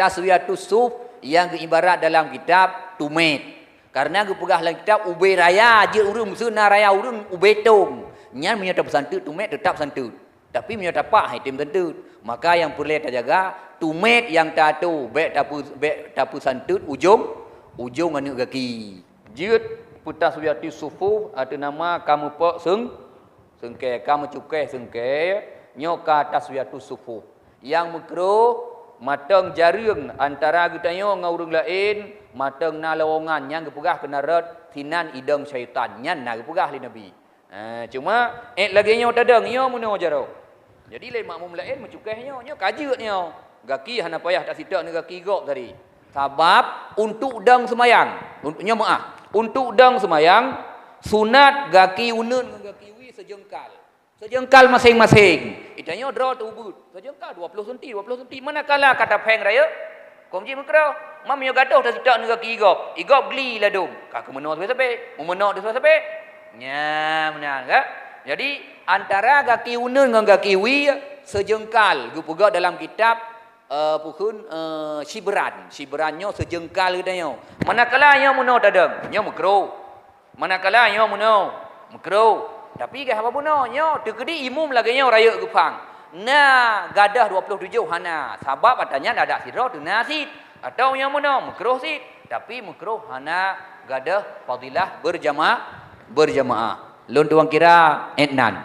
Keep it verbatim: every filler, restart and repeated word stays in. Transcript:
Taswiyatus suf nyang geuibarat dalam kitab tumét. Karena geupeugah lam kitab ubé raya jeuet ureuëng, meuseu na raya ureuëng ubé tông. Nyan meunyoe tapeusanteuet tumét teutap santeuet. Tapi meunyoe tapak hai tem santeuet. Maka nyang peureulée tajaga tumét nyang tato bék tapeu-, bék tapeusanteuet ujong, ujong aneuëk gaki. Jeuet peutaswiyatus sufuf ateueh nama ka meupok seung-, seungkée, ka meucukéh seungkée, nyoe ka taswiyatus sufuf. Nyang meukruh, mantong jareueng antara geutanyoe ngon ureuëng laén, mantong na lowongan nyang geupeugah keunan rot sinan idong syaitan, nyan na geupeugah lé Nabi. Ha, cuma, ék lagée nyoe tadong, nyoe meunoe jaroe. Jadi lé makmum laén meucukéh nyoe, nyoe ka jeuet nyoe. Gaki hana payah tasitok ngon gaki gob tadi. Sabab untuk dong seumayang, untuk nyoe meuáh, untuk dong seumayang, sunat gaki uneuen ngon gaki wie seujengkal. Seujengkal maséng-maséng. Itanyoe droe teubeut. Seujengkal dua ploh senti, dua ploh senti. Manakala ka tapéng rayeuk, kon jih meukroh. Mam nyoe gadôh tasitok ngon gaki igob. Igob gli ladôm. Ka keumeunoe sabe-sabe. Meumeunoe sabe-sabe. Nya, meunan ka. Jadi, antara gaki uneuen ngon gaki wie seujengkal geupeugah dalam kitab, eh, pukon, eh, shibran. Shibran nyoe seujengkal geutanyoe. Manakala nyoe meunoe tadong, nyoe meukroh. Manakala nyoe meunoe, meukroh. Tapi gah haba bunoe, nyoe teukeudi imum lagée nyoe rayeuk geupang. Na gadôh dua ploh tujoh hana, sabab ata nyan adak sidroe teuna cit. Atau nyoe meunoe, meukroh cit. Tapi meukroh hana gadôh fadilah beurjama-, beurjamaah. Lôn tuan kira ék nan.